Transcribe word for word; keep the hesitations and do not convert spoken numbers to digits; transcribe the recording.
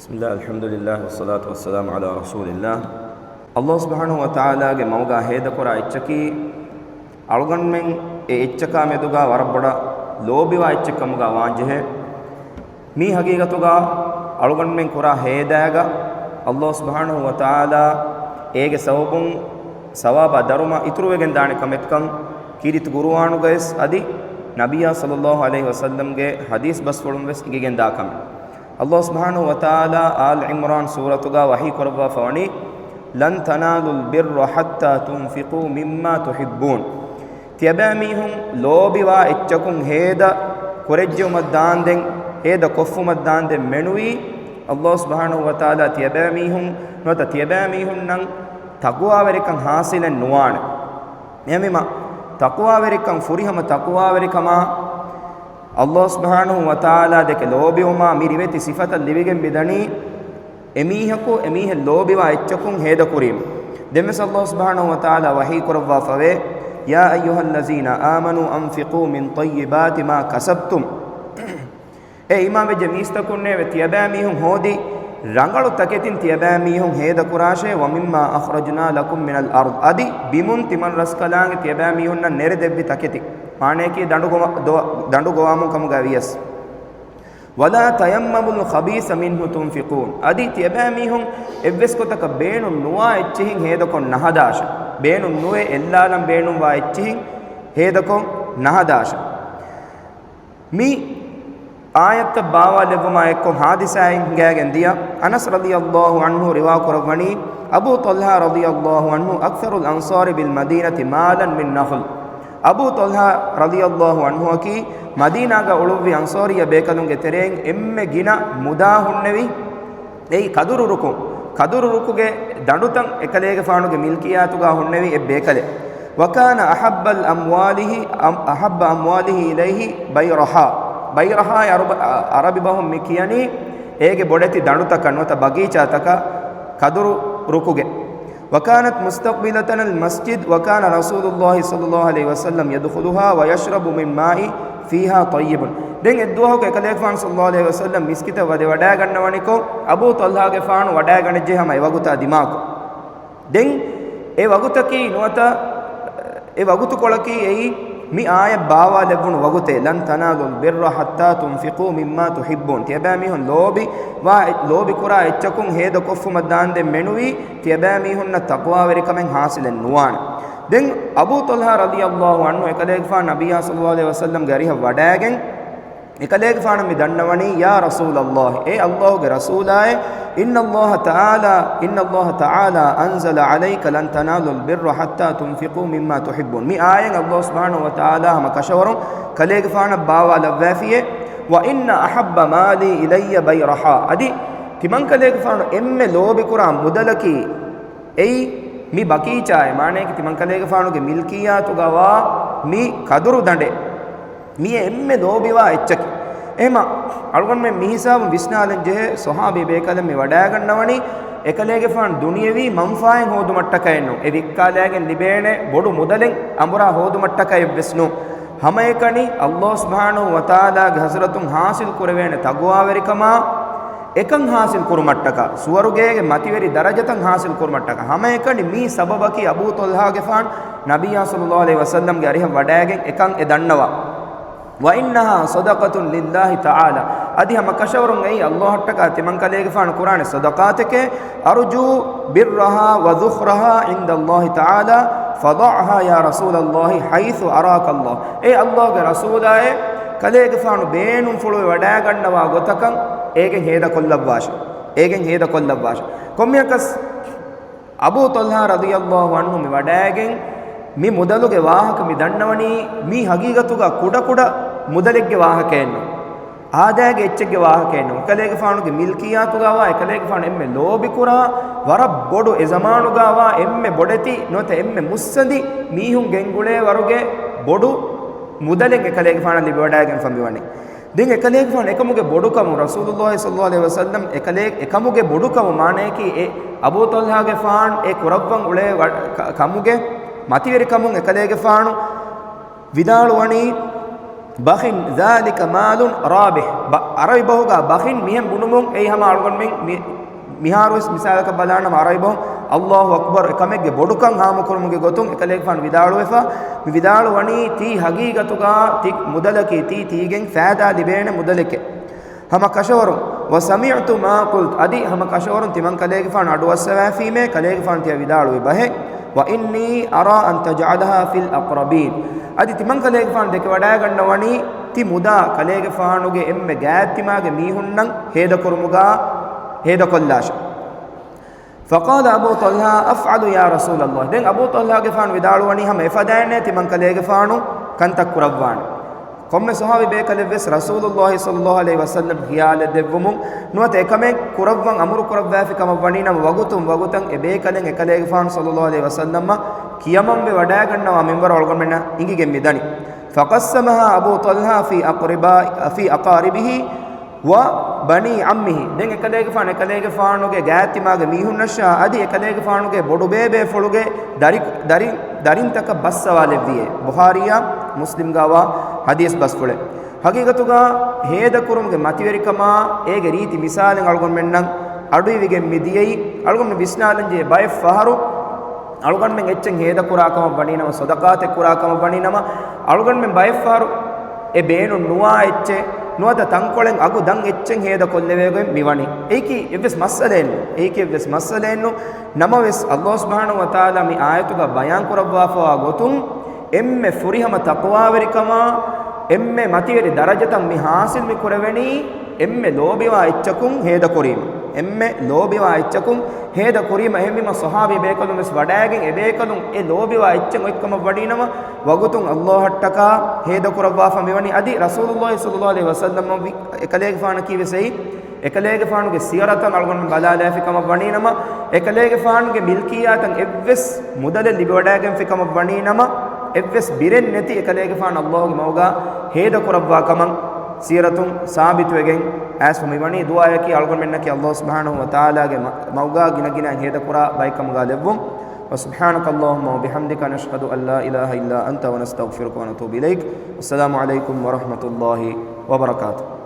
بسم الله، الحمد لله، والصلاة والسلام على رسول الله. ﷲ ސުބްޙާނަހޫ ވަތަޢާލާގެ މަގުގަ ހޭދަކުރާ އެއްޗަކީ، އަޅުގަނޑުމެން އެ އެއްޗަކާ މެދުގަ ވަރަށް ބޮޑަށް ލޯބިވާ އެއްޗެއް ކަމުގަ ވާންޖެހޭ. މީ ހަގީގަތުގަ އަޅުގަނޑުމެން ކުރާ ހޭދާގަ ﷲ ސުބްޙާނަހޫ ވަތަޢާލާ އޭގެ ސަބަބުން ސަވާބާ ދަރުމަ އިތުރުވެގެން ދާނެ ކަމެއްކަން ކީރިތި ޤުރުއާނުގައިސް އަދި ނަބިއްޔާ ޞައްލައްލާހު ޢަލައިހި ވަސައްލަމްގެ ޙަދީޘް ބަސްފުޅުން ވެސް އިނގިގެން ދާ ކަމެއް. ﷲ ސުބްޙާނަހޫ ވަތަޢާލާ އާލް ޢިމްރާން ސޫރަތުގަ ވަޙީ ކުރައްވާފަ ވަނީ، لن تنالوا البر حتى تنفقوا مما تحبون. ތިޔަބައިމީހުން ލޯބިވާ އެއްޗަކުން ހޭދަ ކުރެއްޖެއުމަށް ދާންދެން، ހޭދަ ކޮށްފުމަށް ދާންދެން މެނުވީ، ﷲ ސުބްޙާނަހޫ ވަތަޢާލާ ތިޔަބައިމީހުން ނުވަތަ ތިޔަބައިމީހުންނަށް ތަޤްވާވެރިކަން ޙާޞިލެއް ނުވާނެ. އެހެންވީމަ، ތަޤްވާވެރިކަން، ފުރިހަމަ ތަޤްވާވެރިކަމާ، ﷲ ސުބްޙާނަހޫ ވަތަޢާލާ ދެކެ ލޯބިވުމާ މި ރިވެތި ސިފަތައް ލިބިގެން މިދަނީ، އެމީހަކު އެމީހެއް ލޯބިވާ އެއްޗަކުން ހޭދަކުރީމަ. ދެންވެސް ﷲ ސުބްޙާނަހޫ ވަތަޢާލާ ވަޙީ ކުރައްވާފަވޭ، يا أيها الذين آمنوا أنفقوا من طيبات ما كسبتم. އޭ އީމާންވެއްޖެ މީސްތަކުންނޭވެ! ތިޔަބައިމީހުން ހޯދި ރަނގަޅު ތަކެތިން ތިޔަބައިމީހުން ހޭދަކުރާށޭ، ومما أخرجنا لكم من الأرض، އަދި ބިމުން ތިމަން ރަސްކަލާނގެ ތިޔަބައިމީހުންނަށް ނެރެ ދެއްވި ތަކެތި، މާނަޔަކީ ދަނޑު ގޮވަ-، ދޮ-، ދަނޑު ގޮވާމުން ކަމުގައި ވިޔަސް. ولا تيمموا الخبيث منه تنفقون، އަދި ތިޔަބައިމީހުން އެއްވެސް ގޮތަކަށް ބޭނުން ނުވާ އެއްޗިހިން ހޭދަކޮށް ނަހަދާށެ. ބޭނުން ނުވެ އެއްލާލަން ބޭނުންވާ އެއްޗިހިން ހޭދަކޮށް ނަހަދާށެ. މި އާޔަތްތައް ބާވާލެއްވުމާ އެއްކޮށް ޙާދިސާއެއް ހިނގައިގެން ދިޔަ. އަނަސް ރަޟިޔައްލާހު ޢަންހު ރިވާ ކުރައްވަނީ، އަބޫ ޠަލްޙާ ރަޟިޔައްލާހު ޢަންހު، أكثر الأنصار بالمدينة مالا من نخل. އަބޫ ޠަލްޙާ ރަޟިޔައްލާހު ޢަންހުއަކީ މަދީނާގަ އުޅުއްވި އަންޞާރިއްޔަ ބޭކަލުންގެ ތެރެއިން އެންމެ ގިނަ މުދާ ހުންނެވި އެއީ ކަދުރު ރުކުން، ކަދުރު ރުކުގެ ދަނޑުތައް އެކަލޭގެފާނުގެ މިލްކިއްޔާތުގަ ހުންނެވި އެއް ބޭކަލެއް. وكان أحب أمواله، أم-، أحب أمواله إليه بيرحاء. ބައިރަޙާ އަރަބި، އަރަބި ބަހުން މި ކިޔަނީ އޭގެ ބޮޑެތި ދަނޑުތަކަށް ނުވަތަ ބަގީޗާތަކަށް ކަދުރު ރުކުގެ. وكانت مستقبلة المسجد، وكان رسول الله صلى الله عليه وسلم يدخلها ويشرب من ماء فيها طيب. ދެން އެއްދުވަހަކު އެކަލޭގެފާނު ޞައްލައްލާހު ޢަލައިހި ވަސައްލަމް މިސްކިތަށް ވަދެ ވަޑައިގަންނަވަނިކޮށް، އަބޫ ޠަލްޙާގެފާނު ވަޑައިގަނެއްޖެ ހަމަ އެ ވަގުތާ ދިމާކޮށް. ދެން އެ ވަގުތަކީ ނުވަތަ އެ ވަގުތުކޮޅަކީ އެއީ މި އާޔަތް ބާވާލެއްވުނު ވަގުތެއް. لن تنالوا البر حتى تنفقوا مما تحبون. ތިޔަބައިމީހުން ލޯބި ވާ، ލޯބިކުރާ އެއްޗަކުން ހޭދަކޮށްފުމަށް ދާންދެން މެނުވީ، ތިޔަބައިމީހުންނަށް ތަޤްވާވެރިކަމެއް ޙާޞިލެއް ނުވާނެ. ދެން އަބޫ ޠަލްޙާ ރަޟިޔައްލާހު ޢަންހު އެކަލޭގެފާނު ނަބިއްޔާ ޞައްލައްލާހު ޢަލައިހި ވަސައްލަމްގެ އަރިހަށް ވަޑައިގެން، އެކަލޭގެފާނު މި ދަންނަވަނީ، يا رسول الله، އޭ ﷲގެ ރަސޫލާއޭ، إن الله تعالى، إن الله تعالى أنزل عليك لن تنالوا البر حتى تنفقوا مما تحبون. މި އާޔަތް ﷲ ސުބްޙާނަހޫ ވަތަޢާލާ ހަމަ ކަށަވަރުން ކަލޭގެފާނަށް ބާވާލައްވައިފިއޭ، وإن أحب مالي إلي بيرحاء. އަދި ތިމަންކަލޭގެފާނު އެންމެ ލޯބިކުރާ މުދަލަކީ އެއީ މި ބަގީޗާއޭ، މާނަޔަކީ ތިމަންކަލޭގެފާނުގެ މިލްކިއްޔާތުގަ ވާ މި ކަދުރު ދަނޑޭ. މިއީ އެންމެ ލޯބިވާ އެއްޗަކީ. އެހެމަ އަޅުގަނޑުމެން މި ހިސާބުން ވިސްނާލަން ޖެހޭ، ޞަޙާބީ ބޭކަލެއް މި ވަޑައިގަންނަވަނީ، އެކަލޭގެފާނު ދުނިޔެވީ މަންފާއެއް ހޯދުމަށްޓަކައެއް ނޫން. އެ ވިއްކާލައިގެން ލިބޭނެ ބޮޑު މުދަލެއް އަނބުރާ ހޯދުމަށްޓަކައެއްވެސް ނޫން. ހަމައެކަނި ﷲ ސުބްޙާނަހޫ ވަތަޢާލާގެ ޙަޟްރަތުން ޙާޞިލް ކުރެވޭނެ ތަޤްވާވެރިކަމާ، އެކަން ޙާޞިލް ކުރުމަށްޓަކާ، ސުވަރުގޭގެ މަތިވެރި ދަރަޖަތައް ޙާޞިލް ކުރުމަށްޓަކާ، ހަމައެކަނި މި ސަބަބަކީ އަބޫ ޠަލްޙާގެފާނު ނަބިއްޔާ ޞައްލައްލާހު ޢަލައިހި ވަސައްލަމްގެ އަރިހަށް ވަޑައިގެން އެކަން އެ ދަންނަވާ. وإنها صدقة لله تعالى. އަދި ހަމަ ކަށަވަރުން އެއީ ﷲއަށްޓަކާ ތިމަންކަލޭގެފާނު ކުރާނެ ޞަދަޤާތެކޭ. أرجو برها وذخرها عند الله تعالى، فضعها يا رسول الله حيث أراك الله. އޭ ﷲގެ ރަސޫލާއޭ، ކަލޭގެފާނު ބޭނުންފުޅުވެ ވަޑައިގަންނަވާ ގޮތަކަށް އޭގެން ހޭދަކޮށްލައްވާށެ. އޭގެން ހޭދަކޮށްލައްވާށެ. ކޮންމެއަކަސް އަބޫ ޠަލްޙާ ރަޟިޔައްލާހު ޢަންހު މި ވަޑައިގެން މި މުދަލުގެ ވާހަކަ މި ދަންނަވަނީ މީ ހަގީގަތުގަ ކުޑަކުޑަ މުދަލެއްގެ ވާހަކައެއްނޫން. އާދައިގެ އެއްޗެއްގެ ވާހަކައެއްނޫން. އެކަލޭގެފާނުގެ މިލްކިއްޔާތުގަވާ، އެކަލޭގެފާނު އެންމެ ލޯބިކުރާ، ވަރަށް ބޮޑު އެ ޒަމާނުގަވާ އެންމެ ބޮޑެތި ނުވަތަ އެންމެ މުއްސަނދި މީހުން ގެންގުޅޭ ވަރުގެ ބޮޑު މުދަލެއް އެކަލޭގެފާނަށް ލިބިވަޑައިގެންފަ މިވަނީ. ދެން އެކަލޭގެފާނު އެކަމުގެ ބޮޑުކަމު، ރަސޫލުﷲ ޞައްލައްލާހު ޢަލައިހި ވަސައްލަމް އެކަލޭ، އެކަމުގެ ބޮޑުކަމު މާނަޔަކީ އެ އަބޫ ޠަލްޙާގެފާން އެ ކުރައްވަން އުޅޭ ވަ-، ކަ-، ކަމުގެ މަތިވެރިކަމުން އެކަލޭގެފާނު ވިދާޅުވަނީ، ބަޚިން ذَٰلِكَ مَالٌ رَابِحٌ. ބަ-، ޢަރަބި ބަހުގަ ބަޚިން މިހެން ބުނުމުން އެއީ ހަމަ އަޅުގަނޑުމެން މި-، މިހާރުވެސް މިސާލަކަށް ބަލާނަމަ ޢަރަބި ބަހުން ﷲ އަކްބަރު އެކަމެއްގެ ބޮޑުކަން ހާމަކުރުމުގެ ގޮތުން އެކަލޭގެފާނު ވިދާޅުވެފަ، މި ވިދާޅުވަނީ ތީ ހަގީގަތުގަ ތި މުދަލަކީ ތީ ތީގެން ފައިދާ ލިބޭނެ މުދަލެކޭ. ހަމަ ކަށަވަރުން، وَسَمِعْتُ مَا قُلْتَ، އަދި ހަމަ ކަށަވަރުން ތިމަން ކަލޭގެފާނު އަޑުއައްސަވައިފީމޭ، ކަލޭގެފާނު ތިޔަ ވިދާޅުވި ބަހެއް، وَإِنِّي أَرَىٰ أَن تَجْعَلَهَا فِي الْأَقْرَبِينَ. އަދި ތިމަން ކަލޭގެފާނު ދެކެވަޑައިގަންނަވަނީ، ތި މުދާ ކަލޭގެފާނުގެ އެންމެ ގާތްތިމާގެ މީހުންނަށް ހޭދަކުރުމުގަ ހޭދަކޮށްލާށޭ. فَقَالَ أَبُو طَلْحَةَ أَفْعَلُ يَا رَسُولَ اللَّهِ. ދެން އަބޫ ޠަލްޙާގެފާނު ވިދާޅުވަނީ ހަމަ އެފަދައިންނޭ ތިމަން ކަލޭގެފާނު ކަންތައް ކުރައްވާނެ. ކޮންމެ ޞަޙާބީ ބޭކަލެއްވެސް ރަސޫލުﷲ ޞައްލަﷲ ޢަލައިހި ވަސައްލަމް ޚިޔާލެއް ދެއްވުމުން ނުވަތަ އެކަމެއް ކުރައްވަން އަމުރު ކުރައްވައިފި ކަމަށް ވަނީ ނަމަ، ވަގުތުން ވަގުތަށް އެ ބޭކަލެއް އެކަލޭގެފާނު ޞައްލަﷲ ޢަލައިހި ވަސައްލަމަށް ކިޔަމަންވެ ވަޑައިގަންނަވާ މިންވަރު އަޅުގަނޑުމެންނަށް އިނގިގެން މިދަނީ. فَقَسَّمَهَا أَبُو طَلْحَةَ فِي أَقْرِبَا-، فِي أَقَارِبِهِ وَبَنِي عَمِّهِ. ދެން އެކަލޭގެފާނު، އެކަލޭގެފާނުގެ ގާތްތިމާގެ މީހުންނަށާ އަދި އެކަލޭގެފާނުގެ ބޮޑުބޭބޭފުޅުގެ ދަރި-، ދަރި-، ދަރިންތަކަށް ބައްސަވާލެއްވިއޭ. ބުޚާރީއާ މުސްލިމްގާވާ ޙަދީޘް ބަސްފުޅެއް. ހަގީގަތުގަ ހޭދަކުރުމުގެ މަތިވެރިކަމާ އޭގެ ރީތި މިސާލެއް އަޅުގަނޑުމެންނަށް އަޑުއިވިގެން މިދިޔައީ. އަޅުގަނޑު ވިސްނާލަންޖެހޭ ބައެއް ފަހަރު އަޅުގަނޑުމެން އެއްޗެއް ހޭދަކުރާ ކަމަށް ވަނީނަމަ، ޞަދަޤާތެއް ކުރާ ކަމަށް ވަނީނަމަ، އަޅުގަނޑުމެން ބައެއްފަހަރު އެ ބޭނުން ނުވާ އެއްޗެއް، ނުވަތަ ތަންކޮޅެއް އަގު ދަން އެއްޗެއް ހޭދަކޮށްލެވޭގޮތް މިވަނީ. އެއީކީ އެއްވެސް މައްސަލައެއް ނޫން. އެއީކީ އެއްވެސް މައްސަލައެއް ނޫން. ނަމަވެސް، ﷲ ސުބްޙާނަހޫ ވަތަޢާލާ މި އާޔަތުގަ ބަޔާން ކުރައްވާފަވާ ގޮތުން، އެންމެ ފުރިހަމަ ތަޤްވާވެރިކަމާ، އެންމެ މަތިވެރި ދަރަޖަތައް މި ޙާޞިލް މި ކުރެވެނީ، އެންމެ ލޯބިވާ އެއްޗަކުން ހޭދަކުރީމަ. އެންމެ ލޯބިވާ އެއްޗަކުން ހޭދަކުރީމަ. އެހެންވީމަ، ޞަޙާބީ ބޭކަލުން ވެސް ވަޑައިގެން، އެބޭކަލުން އެ ލޯބިވާ އެއްޗެއް އޮތްކަމަށް ވަނީނަމަ، ވަގުތުން ﷲ އަށްޓަކާ ހޭދަކުރައްވާފަ މިވަނީ. އަދި ރަސޫލުﷲ ޞައްލަﷲ ޢަލައިހި ވަސައްލަމަށް ވި-، އެކަލޭގެފާނަކީ ވެސް އެއީ، އެކަލޭގެފާނުގެ ސީރަތަށް އަޅުގަނޑު ބަލާލާފި ކަމަށް ވަނީނަމަ، އެކަލޭގެފާނުގެ މިލްކިއްޔާތަށް އެއްވެސް މުދަލެއް ލިބިވަޑައިގެންފި ކަމަށް ވަނީނަމަ، އެއްވެސް ބިރެއް ނެތި އެކަލޭގެފާނު ﷲގެ މަގުގަ ހޭދަކުރައްވާ ކަމަށް ސީރަތުން ސާބިތުވެގެން އައިސްފަ މިވަނީ. ދުޢާއަކީ އަޅުގަނޑުމެންނަކީ ﷲ ސުބްޙާނަހޫ ވަތަޢާލާގެ މަ-، މަގުގަ ގިނަ ގިނައިން ހޭދަކުރާ ބައެއްކަމުގަ ލެއްވުން. وسبحانك اللهم وبحمدك، نشهد أن لا إله إلا أنت، ونستغفرك ونتوب إليك. والسلام عليكم ورحمة الله وبركاته.